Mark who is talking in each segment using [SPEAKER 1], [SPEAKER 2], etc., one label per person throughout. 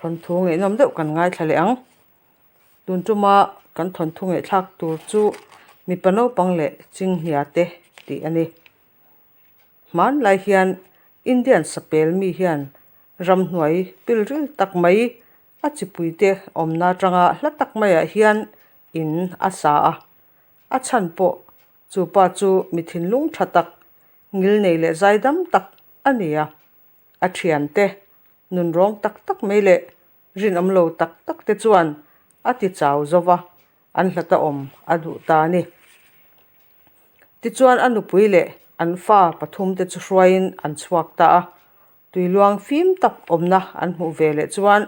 [SPEAKER 1] Thawnthu ngaihnawm deuh kan ngaithla leh ang. Tun tuma kan thawnthu ngaihthlak tur chu mipa naupang leh chinghnia te tih a ni. Hmanlai hian Indian sapel mi hian ramhnuai pilril tak mai a chipui te awmna atanga hla tak maiah hian in a sa a. A chhan pawh chu pa chu mi thinlung tha tak ngilnei leh zaidam tak a ni a. A thiante nunrawng tak tak mai leh rinawm lo tak tak te chuan a ti chau zo va, an hlata awm a duh ta a ni. Tichuan a nupui leh an fa pathum te chu hruaiin an chhuak ta a, tuiluang fim tak awmna an hmuh ve leh chuan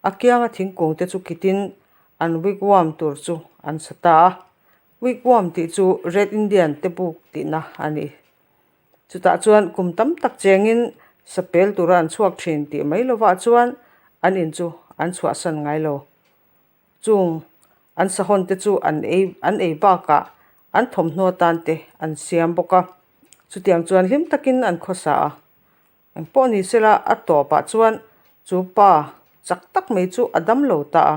[SPEAKER 1] a kianga thingkung te chu kitin an wigwam tur chu an sa ta a. Wigwam tih chu Red Indian te buk tihna a ni. Chutah chuan kum tam tak chengin sapel tura an chhuak thin tih mai lovah chuan an in chu an chhuahsan ngai lo. Chung an sahawn te chu an ei an ei bakah an thawmhnaw tan te an siam bawk a. Chutiang chuan hlim takin an khawsa a. Engpawh ni sela a tawpah chuan chu pa chak tak mai chu a dam lo ta a.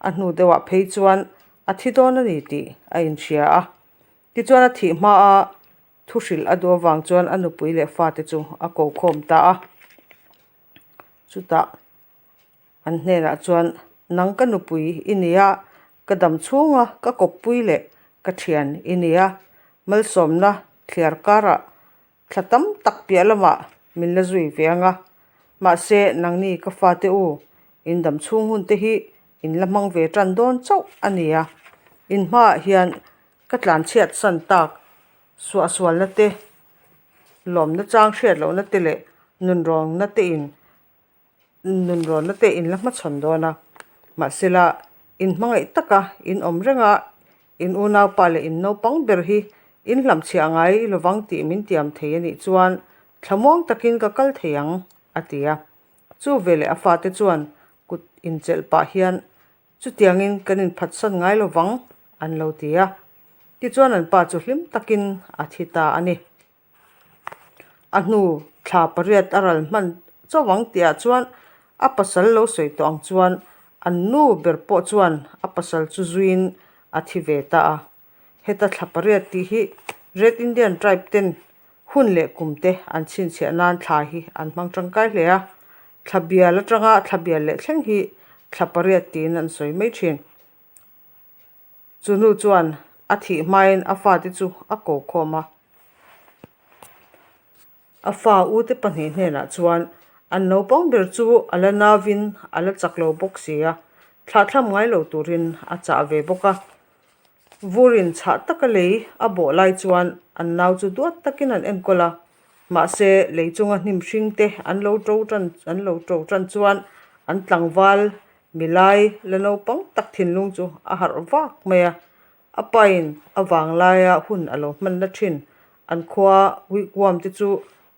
[SPEAKER 1] A hnu deuhah phei chuan a thi dawn a ni tih a inhria a. Tichuan a thih hmaa Thu hrilh a duh avang chuan a nupui leh fate chu a ko khawm ta a. Chutah an hnenah chuan, Nang ka nupui i ni a, ka dam chhunga ka kawppui leh ka thian i ni a, malsawmna thliar karah thla tam tak piah lamah min la zui ve ang a. Mahse, nangni ka fate u, in dam chhung hun te hi in la hmang ve tan dawn chauh a ni a, in hmaah hian Ka tlanchhiat san tak suahsualna te, lawmna chang hriat lohna te leh nunrawnna te in nunrawnna te in la hmachhawn dawn a. Mahsela, in hmangaih taka in awm reng a, in unaupa leh in naupang ber hi in hlamchhiah ngai lovang tih min tiam thei a nih chuan thlamuang takin ka kal thei ang, a ti a. Chu veleh a fate chuan kut inchelh pah hian Chutiangin kan inphatsan ngai lo vang, an lo ti a. Tichuan an pa chu hlim takin a thi ta a ni. A hnu thla pariat a ral hman chauh ang tihah chuan a pasal lo sawi tawh ang chuan an nu ber pawh chuan a pasal chu zuiin a thi ve ta a. Heta thla pariat tih hi Red Indian tribe ten hun leh kum te an chhinchhiah nan thla hi an hmang tangkai hle a, thla bial atanga thla bial leh thleng hi thla pariat tiin an sawi mai thin. Chu nu chuan a thih hmain a fate chu a ko khawm a. A fa ute pahnih hnenah chuan an naupang ber chu a la nauvin a la chak lo bawk si a, thlahthlam ngai lo turin a chah ve bawk a. Vurin chhah taka lei a bawh lai chuan an nau chu duat takin an enkawl a, mahse lei chunga hnim hring te an lo to tan an lo to tan chuan an tlangval milai la naupang tak thinlung chu a harh vak mai a. A pain a vang laia hun a lo hman na thin. An khua wigwam te chu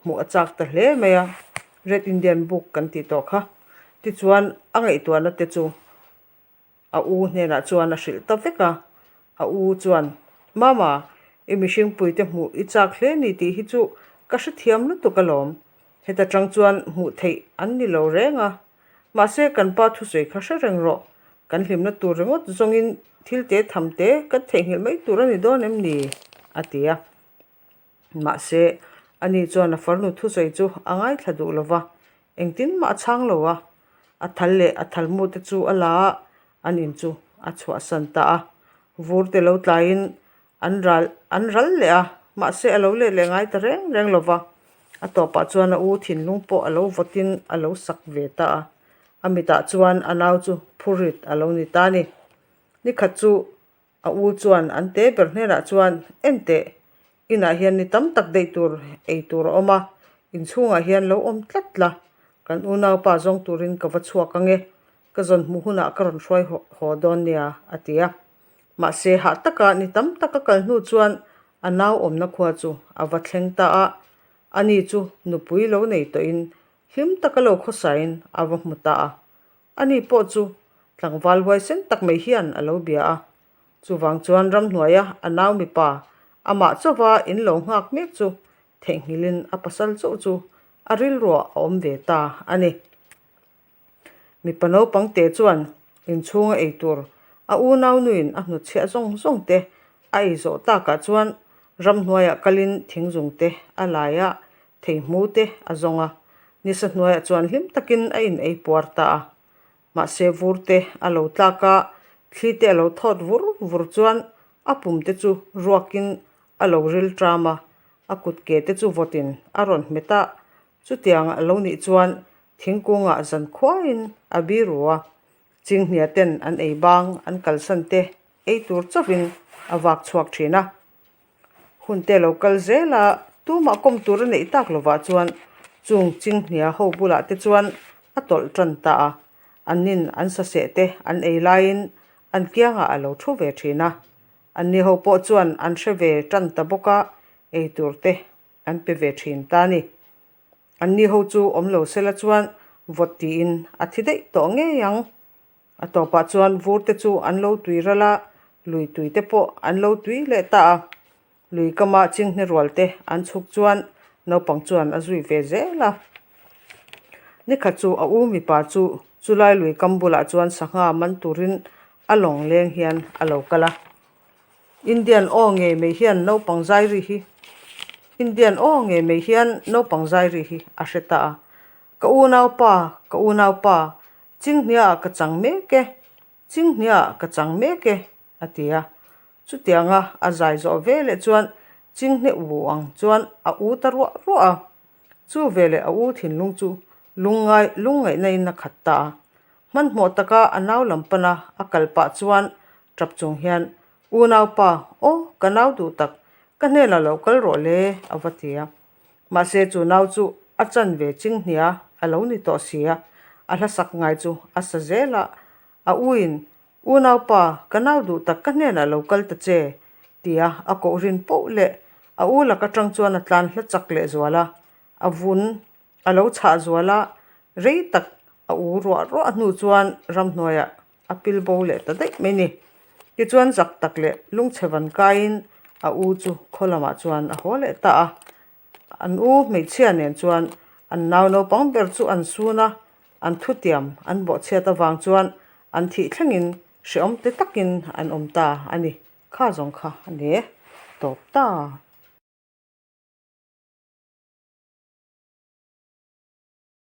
[SPEAKER 1] hmuh a chak ta hle mai a, Red Indian book kan tih tawh kha. Tichuan a ngaihtuahna te chu a u hnenah chuan a hrilh ta vek a. A u chuan, Mama, i mihringpuite hmuh i chak hle ni tih hi chu ka hrethiam lutuk alawm. Heta tang chuan hmuh theih an ni lo reng a. Mahse, kan pa thusawi kha hre reng rawh. Kan hlimna tur ringawt zawngin thil te tham te kan theihnghilh mai tur a ni dawn em ni? a ti a. Mahse, ani chuan a farnu thusawi chu a ngaithla duh lo va, engtin mah a chhang lo a. A thal leh a thalmu te chu a la a, an in chu a chhuahsan ta a. Vur te lo tlaiin An ral an ral leh a, mahse a lo let leh ngai ta reng reng lo va. A tawpah chuan a u thinlung pawh a lo vawtin a lo sak ve ta a. A mitah chuan a nau chu phurit a lo ni ta a ni. Nikhat chu a u chuan an te ber hnenah chuan, Enteh, inah hian ni tam tak daih tur ei tur a awm a, inchhungah hian lo awm tlat la, kan unaupa zawng turin ka va chhuak ang e, ka zawn hmuh hunah ka rawn hruai haw dawn nia, a ti a. Mahse, hah taka ni tam tak a kal hnu chuan a nau awmna khua chu a va thleng ta a, ani chu nupui lo nei tawhin hlim taka lo khawsain a va hmu ta a. Ani pawh chu tlangval huaisen tak mai hian a lo bia a. Chuvang chuan ramhnuaia a nau mipa amah chauva in lo nghak mek chu theihnghilhin a pasal chauh chu a rilruah a awm ve ta a ni. Mipa naupang te chuan inchhunga ei tur a unau nuin a hnutchhiah zawng zawng te a ei zawh takah chuan ramhnuaiah kalin thingzung te a lai a, theihmu te a zawng a. Nisa hnuaiah chuan hlim takin a in ei puar ta a. Mahse vur te a lo tlak a, thli te a lo thawt vur vur chuan a pum te chu ruakin a lo ril ṭam a, a kut ke te chu vawtin a rawn hmet a. Chutiang a lo nih chuan thingkungah zan khuaiin a biru a, chinghnia ten an ei bang an kalsan te ei tur chauhin a vak chhuak thin a. Hun te lo kal zel a, tumah kawm tur a neih tak lovah chuan chung chinghnia ho bulah te chuan a tawlh tan ta a, annin an saseh te an ei laiin an kiangah a lo thu ve thin a. Anni ho pawh chuan an hre ve tan ta bawk a, ei tur te an pe ve thin ta a ni. Anni ho chu awm lo sela chuan vawt tiin a thi daih tawh ngei ang. A tawpah chuan vur te chu an lo tui ral a, lui tui te pawh an lo tui leh ta a. Lui kama chinghne rual te an chhuk chuan naupang chuan a zui ve zel a. Nikhat chu a u mipa chu chulai lui kam bulah chuan sangha man turin a lawng leng hian a lo kal a. Indian aw ngei mai hian naupang zai ri hi Indian aw ngei mai hian naupang zai ri hi a hre ta a. Ka unaupa, ka unaupa, Chinghniaah ka chang mek e, Chinghniaah ka chang mek e, a ti a. Chutianga a zai zawh veleh chuan Chinghne u ang chuan a u ta ruah ruah a. Chu veleh a u thinlung chu lungngai lungngaihna-in a khat ta a. Hmanhmawh taka a nau lam pana a kal pah chuan tap chung hian, Unaupa, aw, ka nau duh tak, ka hnenah lo kal rawh le, a va ti a. Mahse chu nau chu a chan ve chinghnia a lo ni tawh si a, a hla sak ngai chu a sa zel a, a uin, Unaupa, ka nau duh tak ka hnenah lo kal ta che, tia a koh rin poh leh a u lak atang chuan a tlan hla chak leh zual a, a vun a lo chhah zual a, rei tak a u ruah ruah hnu chuan ramhnuaiah a pil bo leh ta daih mai ni. Tichuan zak tak leh lungchhe van kaiin a u chu khaw lamah chuan a haw leh ta a. An u hmeichhia nen chuan an nau naupang ber chu an sun a, an thutiam an bawhchhiat avang chuan an thih thlengin hrehawm te takin an awm ta a ni. Kha zawng kha a ni tawp ta.